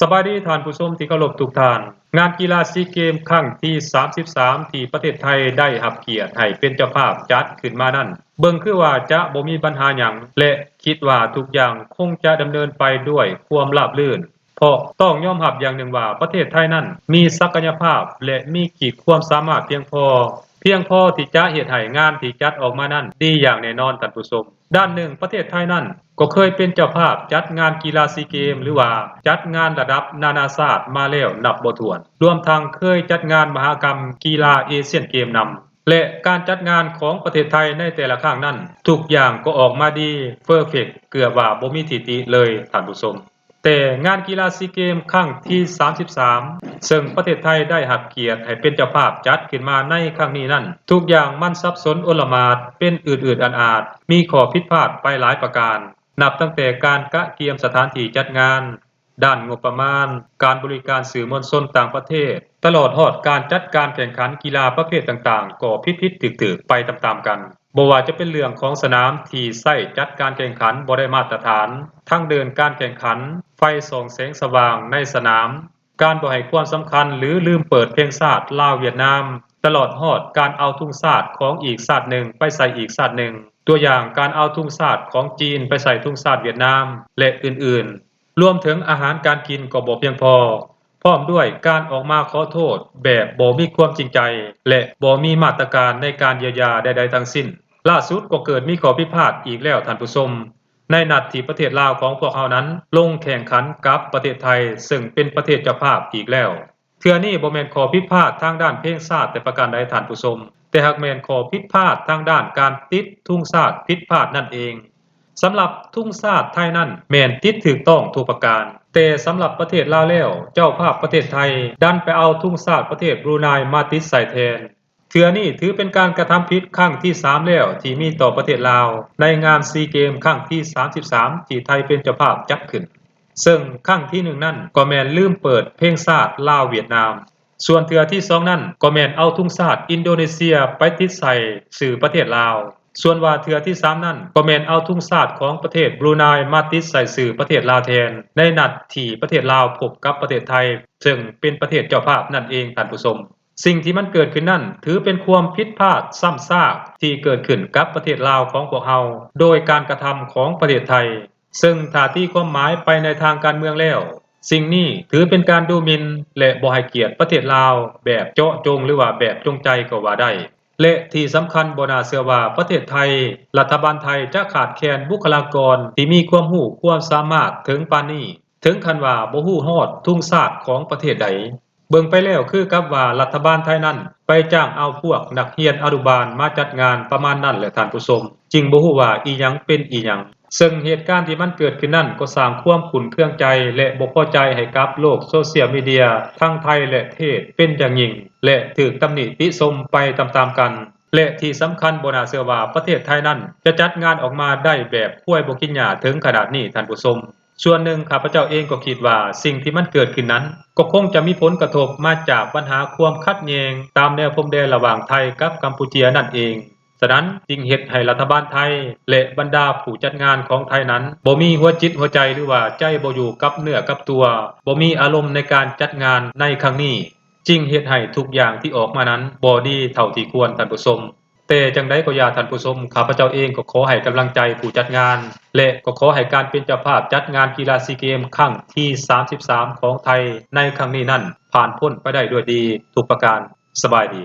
ສະບາຍດີທ່ານຜູ້ຊົມທີ່ເຄົາລົບທຸກທ່ານ. ງານກິລາຊີເກມຄັ້ງທີສາມສິບສາມ ທີ່ປະເທດໄທໄດ້ຮັບກຽດໃຫ້ເປັນເຈົ້າພາບຈັດຂຶ້ນມານັ້ນ ເບິ່ງຄືວ່າຈະບໍ່ມີບັນຫາຫຍັງ ແລະ ຄິດວ່າທຸກຢ່າງຄົງຈະດຳເນີນໄປດ້ວຍຄວາມລາບລື່ນ ເພາະຕ້ອງຍອມຮັບຢ່າງໜຶ່ງວ່າ ປະເທດໄທນັ້ນມີສັກກະຍະພາບ ແລະ ມີຂີດຄວາມສາມາດພຽງພໍ ພຽງພໍທີ່ຈະເຮັດໃຫ້ງານທີ່ຈັດອອກມານັ້ນດີຢ່າງແນ່ນອນທ່ານຜູ້ຊົມ. ດ້ານໜຶ່ງ ປະເທດໄທນັ້ນກໍເຄີຍເປັນເຈົ້າພາບຈັດງານກິລາຊີເກມ ຫຼືວ່າຈັດງານລະດັບນານາຊາດມາແລ້ວນັບບໍ່ຖ້ວນ, ລວມທັງເຄີຍຈັດງານມະຫະກຳກິລາເອຊຽນເກມນຳ ແລະ ການຈັດງານຂອງປະເທດໄທໃນແຕ່ລະຄັ້ງນັ້ນ ທຸກຢ່າງກໍອອກມາດີ ເຟີເຟັກ ເກືອບວ່າບໍ່ມີທີ່ຕິເລີຍທ່ານຜູ້ຊົມ. ແຕ່ງານກິລາຊີເກມຄັ້ງທີສາມສິບສາມ ເຊິ່ງປະເທດໄທໄດ້ຮັບກຽດໃຫ້ເປັນເຈົ້າພາບຈັດຂຶ້ນມາໃນຄັ້ງນີ້ນັ້ນ ທຸກຢ່າງມັນສັບສົນໂອລະໝາດ ເປັນອືດໆອາດໆ ມີຂໍ້ຜິດພາດໄປຫຼາຍປະການ ນັບຕັ້ງແຕ່ການກະກຽມສະຖານທີ່ຈັດງານ, ດ້ານງົບປະມານ, ການບໍລິການສື່ມວນຊົນຕ່າງປະເທດ, ຕະຫຼອດຮອດການຈັດການແຂ່ງຂັນກິລາປະເພດຕ່າງໆ ກໍຜິດໆຖືກໆໄປຕາມໆກັນ. ບໍ່ວ່າຈະເປັນເລື່ອງຂອງສະໜາມທີ່ໃຊ້ຈັດການແຂ່ງຂັນບໍ່ໄດ້ມາດຕະຖານ, ທາງເດີ່ນການແຂ່ງຂັນ, ໄຟສ່ອງແສງສະຫວ່າງໃນສະໜາມ, ການບໍ່ໃຫ້ຄວາມສຳຄັນ ຫຼື ລືມເປີດເພງຊາດລາວຫວຽດນາມ, ຕະຫຼອດຮອດການເອົາທຸງຊາດຂອງອີກຊາດໜຶ່ງໄປໃສ່ອີກຊາດໜຶ່ງ, ຕົວຢ່າງການເອົາທຸງຊາດຂອງຈີນໄປໃສ່ທຸງຊາດຫວຽດນາມ ແລະ ອື່ນໆ. ລວມເຖິງອາຫານການກິນກໍບໍ່ພຽງພໍ, ພ້ອມດ້ວຍການອອກມາຂໍໂທດແບບບໍ່ມີຄວາມຈິງໃຈ ແລະ ບໍ່ມີມາດຕະການໃນການຢຽວຢາໃດໆທັງສິ້ນ. ລ່າສຸດກໍເກີດມີຂໍ້ຜິດພາດອີກແລ້ວທ່ານຜູ້ຊົມ, ໃນນັດທີ່ປະເທດລາວຂອງພວກເຮົານັ້ນລົງແຂ່ງຂັນກັບປະເທດໄທ ເຊິ່ງເປັນປະເທດເຈົ້າພາບອີກແລ້ວ. ເທື່ອນີ້ບໍ່ແມ່ນຂໍ້ຜິດພາດທາງດ້ານເພງຊາດແຕ່ປະການໃດທ່ານຜູ້ຊົມ, ແຕ່ຫາກແມ່ນຂໍ້ຜິດພາດທາງດ້ານການຕິດທຸງຊາດຜິດພາດນັ້ນເອງ. ສຳລັບທຸງຊາດໄທນັ້ນແມ່ນຕິດຖືກຕ້ອງທຸກປະການ, ແຕ່ສຳລັບປະເທດລາວແລ້ວ ເຈົ້າພາບປະເທດໄທດັນໄປເອົາທຸງຊາດປະເທດບຣູໄນມາຕິດໃສ່ແທນ. ເທື່ອນີ້ຖືເປັນການກະທຳຜິດຄັ້ງທີສາມແລ້ວທີ່ມີຕໍ່ປະເທດລາວໃນງານຊີເກມຄັ້ງທີສາມສິບສາມ ທີ່ໄທເປັນເຈົ້າພາບຈັດຂຶ້ນ. ເຊິ່ງຄັ້ງທີໜຶ່ງນັ້ນກໍແມ່ນລືມເປີດເພງຊາດລາວຫວຽດນາມ. ສ່ວນເທື່ອທີສອງນັ້ນກໍແມ່ນເອົາທຸງຊາດອິນໂດເນເຊຍໄປຕິດໃສ່ຊື່ປະເທດລາວ. ສ່ວນວ່າເທື່ອທີສາມນັ້ນກໍແມ່ນເອົາທຸງຊາດຂອງປະເທດບຣູໄນມາຕິດໃສ່ຊື່ປະເທດລາວແທນ ໃນນັດທີ່ປະເທດລາວພົບກັບປະເທດໄທ ເຊິ່ງເປັນປະເທດເຈົ້າພາບນັ້ນເອງທ່ານຜູ້ຊົມ. ສິ່ງທີ່ມັນເກີດຂຶ້ນນັ້ນຖືເປັນຄວາມຜິດພາດຊ້ຳຊາກທີ່ເກີດຂຶ້ນກັບປະເທດລາວຂອງພວກເຮົາ ໂດຍການກະທຳຂອງປະເທດໄທ. ເຊິ່ງຖ້າຕີຄວາມໝາຍໄປໃນທາງການເມືອງແລ້ວ, ສິ່ງນີ້ຖືເປັນການດູໝິ່ນ ແລະ ບໍ່ໃຫ້ກຽດປະເທດລາວແບບເຈາະຈົງ ຫຼືວ່າແບບຈົງໃຈກໍວ່າໄດ້. ແລະ ທີ່ສຳຄັນບໍ່ໜ້າເຊື່ອວ່າປະເທດໄທ, ລັດຖະບານໄທຈະຂາດແຄນບຸກຄະລາກອນທີ່ມີຄວາມຮູ້ຄວາມສາມາດເຖິງປານນີ້, ເຖິງຂັ້ນວ່າບໍ່ຮູ້ຮອດທຸງຊາດຂອງປະເທດໃດ. ເບິ່ງໄປແລ້ວຄືກັບວ່າລັດຖະບານໄທນັ້ນໄປຈ້າງເອົາພວກນັກຮຽນອະນຸບານມາຈັດງານປະມານນັ້ນແຫຼະທ່ານຜູ້ຊົມ, ຈຶ່ງບໍ່ຮູ້ວ່າອີຫຍັງເປັນອີຫຍັງ. ເຊິ່ງເຫດການທີ່ມັນເກີດຂຶ້ນນັ້ນກໍສ້າງຄວາມຂຸ້ນເຄືອງໃຈ ແລະ ບໍ່ພໍໃຈໃຫ້ກັບໂລກໂຊຊຽວມີເດຍທັງໄທ ແລະ ເທດເປັນຢ່າງຍິ່ງ ແລະ ຖືກຕຳໜິຕິຊົມໄປຕາມໆກັນ. ແລະ ທີ່ສຳຄັນບໍ່ໜ້າເຊື່ອວ່າປະເທດໄທນັ້ນຈະຈັດງານອອກມາໄດ້ແບບຄວາຍບໍ່ກິນຫຍ້າເຖິງຂະໜາດນີ້ທ່ານຜູ້ຊົມ. ສ່ວນໜຶ່ງຂ້າພະເຈົ້າເອງກໍຄິດວ່າສິ່ງທີ່ມັນເກີດຂຶ້ນນັ້ນ ກໍຄົງຈະມີຜົນກະທົບມາຈາກບັນຫາຄວາມຂັດແຍ່ງຕາມແນວພົມແດນລະຫວ່າງໄທກັບກຳປູເຈຍນັ້ນເອງ. ສະນັ້ນຈຶ່ງເຮັດໃຫ້ລັດຖະບານໄທ ແລະ ບັນດາຜູ້ຈັດງານຂອງໄທນັ້ນ ບໍ່ມີຫົວຈິດຫົວໃຈ ຫຼືວ່າໃຈບໍ່ຢູ່ກັບເນື້ອກັບຕົວ, ບໍ່ມີອາລົມໃນການຈັດງານໃນຄັ້ງນີ້, ຈຶ່ງເຮັດໃຫ້ທຸກຢ່າງທີ່ອອກມານັ້ນບໍ່ດີເທົ່າທີ່ຄວນທ່ານຜູ້ຊົມ. ແຕ່ຈັ່ງໃດກໍຢ່າທ່ານຜູ້ຊົມ, ຂ້າພະເຈົ້າເອງກໍຂໍໃຫ້ກຳລັງໃຈຜູ້ຈັດງານ ແລະ ກໍຂໍໃຫ້ການເປັນເຈົ້າພາບຈັດງານກິລາຊີເກມຄັ້ງທີສາມສິບສາມຂອງໄທໃນຄັ້ງນີ້ນັ້ນ ຜ່ານພົ້ນໄປໄດ້ດ້ວຍດີທຸກປະການ. ສະບາຍດີ.